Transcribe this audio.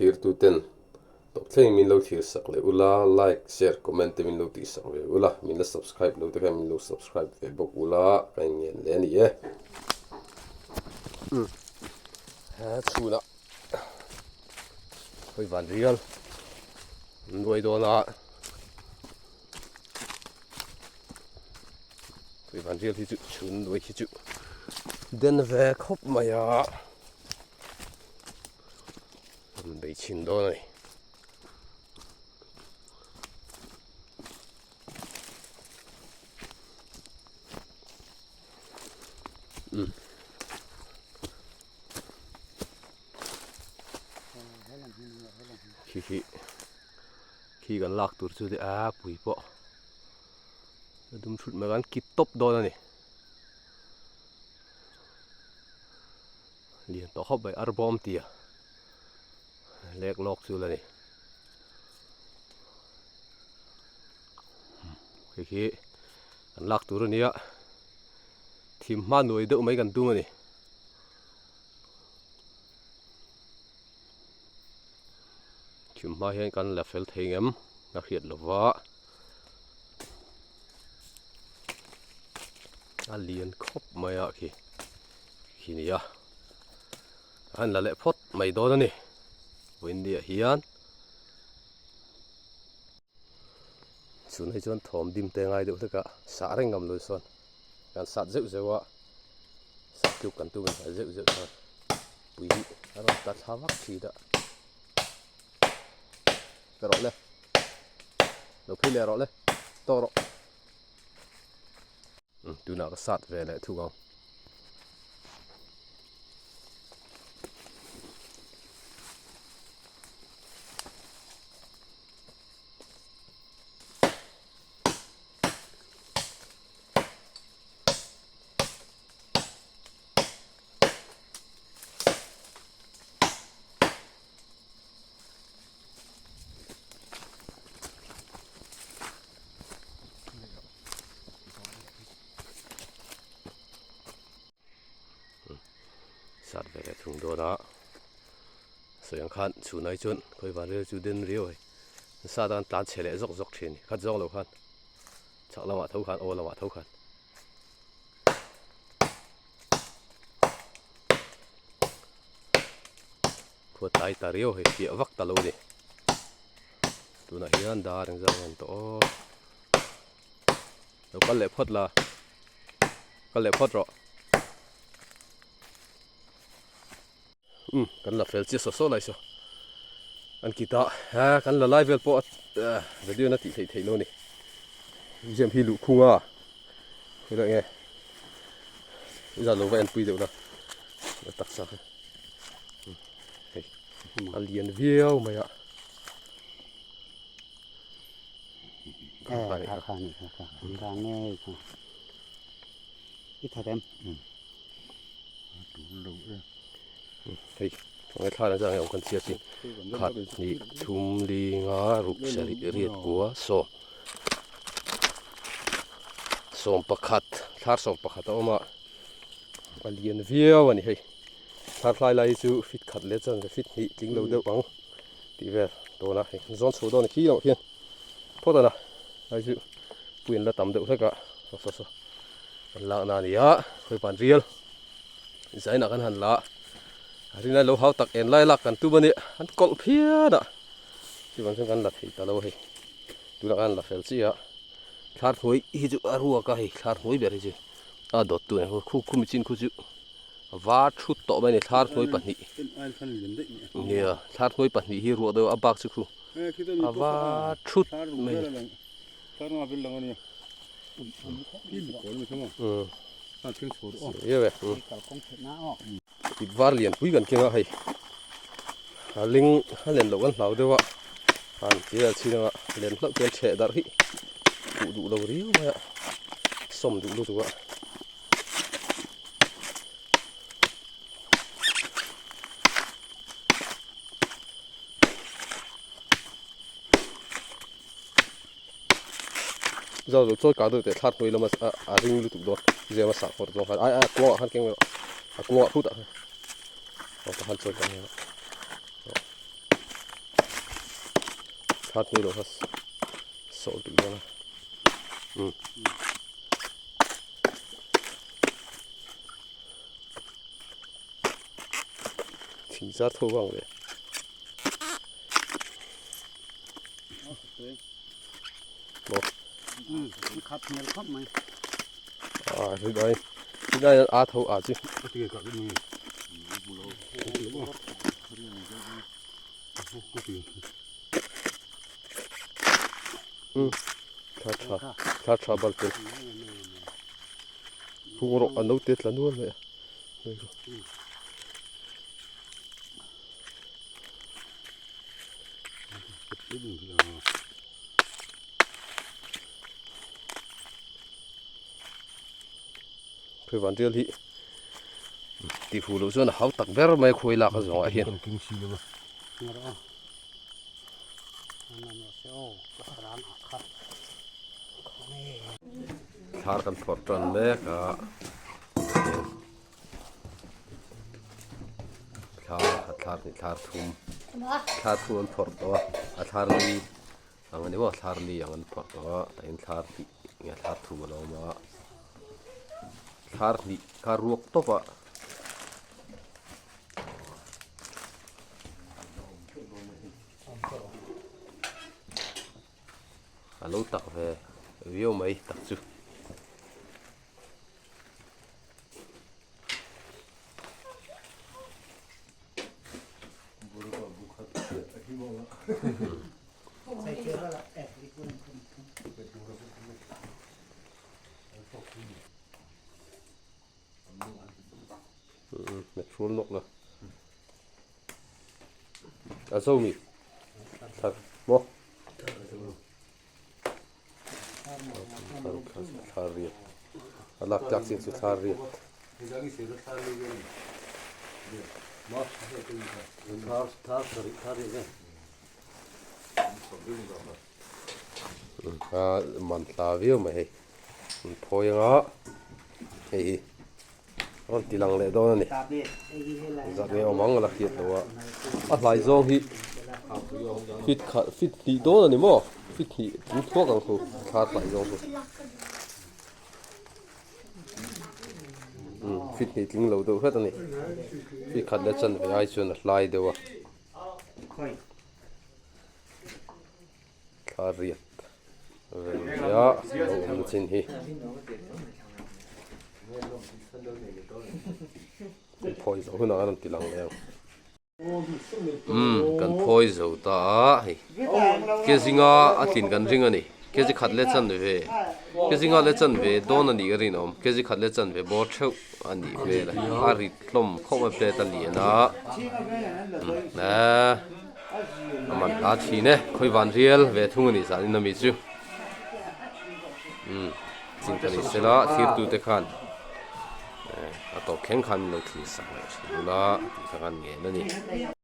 thlir tu ten tawp thleng min lo thlir sak leh ula, like, share, comment te min lo tih sak ve ula, min la subscribe lo te khan min lo subscribe ve bawk ula ka inngen leh a ni e. He chhunah hawi van rial an nuai dawn a. Tui van rial hi chu chhun nuai hi chu den ve khawp mai a an bei chhin dawn a ni. Khi khi khi kan lak tur chu a pui pawh a dum thut mai kan kit tawp dawn a ni lian tawh khawp mai arbawm tia lek lawk chu la ni hei khi kan lak tur a nia thim hma nuai deuh mai kan tum a ni. Thim hma hian kan la fel thei ngem a hriat lo va a lian khawp mai a khi khi nia an la leh phawt mai dawn a ni vawiinniah hian chhun hi chuan thawm dim te ngai deuh hlek a sah reng ngam lo sawn kan sat zeuh zeuh a sat tluk kan tum a zeuh zeuh chuan pui hi a rawn ta thla vak thin a ka rawh le lo phei leh rawh le tawk rawh tunah ka sat ve leh thung ang. Sat ve leh thung dawn a sawi ang khan chhunah hi chuan khawi van rel chu den riau a ni sa tan tlan chhe leh zawk zawk thin khat zawng lo khan chhak lamah tho khan aw lamah tho khan. Khua tlai ta riau hei fiah vak ta lo a ni tunah hian dar engzah nge an tawh aw lo kal leh phawt la kal leh phawt rawh umm kan la fel chiah saw saw lai saw an kit a he kan la lai vel pawh video na tih theih theih lo a ni museum hi luhkhung a helai nge zan lo va enpui deuh la taksa kha hei a lian viau mai a hei ngaithla zan ang kan chhiat hi khat hnih thum li nga ruk sarih riat kua sawm sawm pakhat thlar sawm pakhat a awm a a lian viau a ni hei thlar hlai lai hi chu fit khat leh chuan fit hnih tling lo deuh ang tih vel dawn a hei zawn chho dawn a khi lamah khian phawt a na lai chu puiin la tam deuh hlek a saw saw saw kan lak na a ni a khawi pan rial zainah kan han la a rinai lo hau tak en lai lak kan tum a nia an kawlh phian a chuvang chuan kan la thei ta lo a hei tunah khan la fel chiah a thlar hnuai hi chu a ruak a hei thlar hnuai ber hi chu a dawt tu nen khu khumi chin khu chu a var thut tawh mai a ni thlar hnuai pahnih nia thlar hnuai pahnih hi ruah deuh a bak chu khu a var thut mai a ni. Ip var lian pui kan keng a hei a ling a len loh kan hlau deuh a han ti vel chhin anga len hlauh chuan chheh darh hi kuh duh lo riau mai a sawm duh lutuk a. Zau zo chawi kah deuh teh thlar hnuai lama a ring lutuk dawn zem a sah khawr zawng khan ai a kuangah khan keng mai rawh a kuangah phut ah khan aw tah khan chawi kah mai rawh. Thla hnuai loh kha sawh duh dawn a. Umm. Thing zar tho vang leh. Maw. Khat hmel khawp mai. A ri dai. Ri dai a tho a chi. Thla tha thla tha bal tel. Hung rawh a note tla nual mai a. Phei van rial hi tih fu loh chuan a hau tak ber mai a khuai lak a zawngah hian. Thar kan phawrh tan mek a thlar khat thlar hnih thlar thum thlar thum an phawrh tawh a a thlar li ang a ni maw thlar li ang an phawrh tawh a tah hian thlar hnih nge thlar thum a lo awm a thlar hnih kha ruak tawp a. A lo tak ve viau mai tak chu. Met hrual nawk la. A zo mi. Thar maw. Thar riat. A lak tlak chin chu thar riat. A man hla viau mai hei. An phawi anga hei hi rawn ti lang leh dawn a ni. Zat nge awm ang a la hriat loh a. A hlai zawng hi fit khat fit hnih dawn a ni maw? Fit hnih tling thuak ang chu thla hlai zawng chu. Umm fit hnih tling lo deuh hret a ni. Fit khat leh chanve ai chuan a hlai deuh a. Thla riat vel nia lo awm chin hi. Kan phawi zo hunah an rawn ti lang leh ang. Umm kan phawi zo ta a hei ke zinga a tlin kan ring a ni ke zi khat leh chanve ke zinga leh chanve dawn a nih ka rinawm ke zi khat leh chanve bawr theuh a nih hmel a a rit hlawm khawp mai plate a lian a umm eee. A man hla thin e, khawi van rial ve thung a nih zan in ami chu. Umm, chin ka ni sela thirtu te khan a tawp thleng khan min lo thlir sak leh thin ula tih kha kan ngen a ni.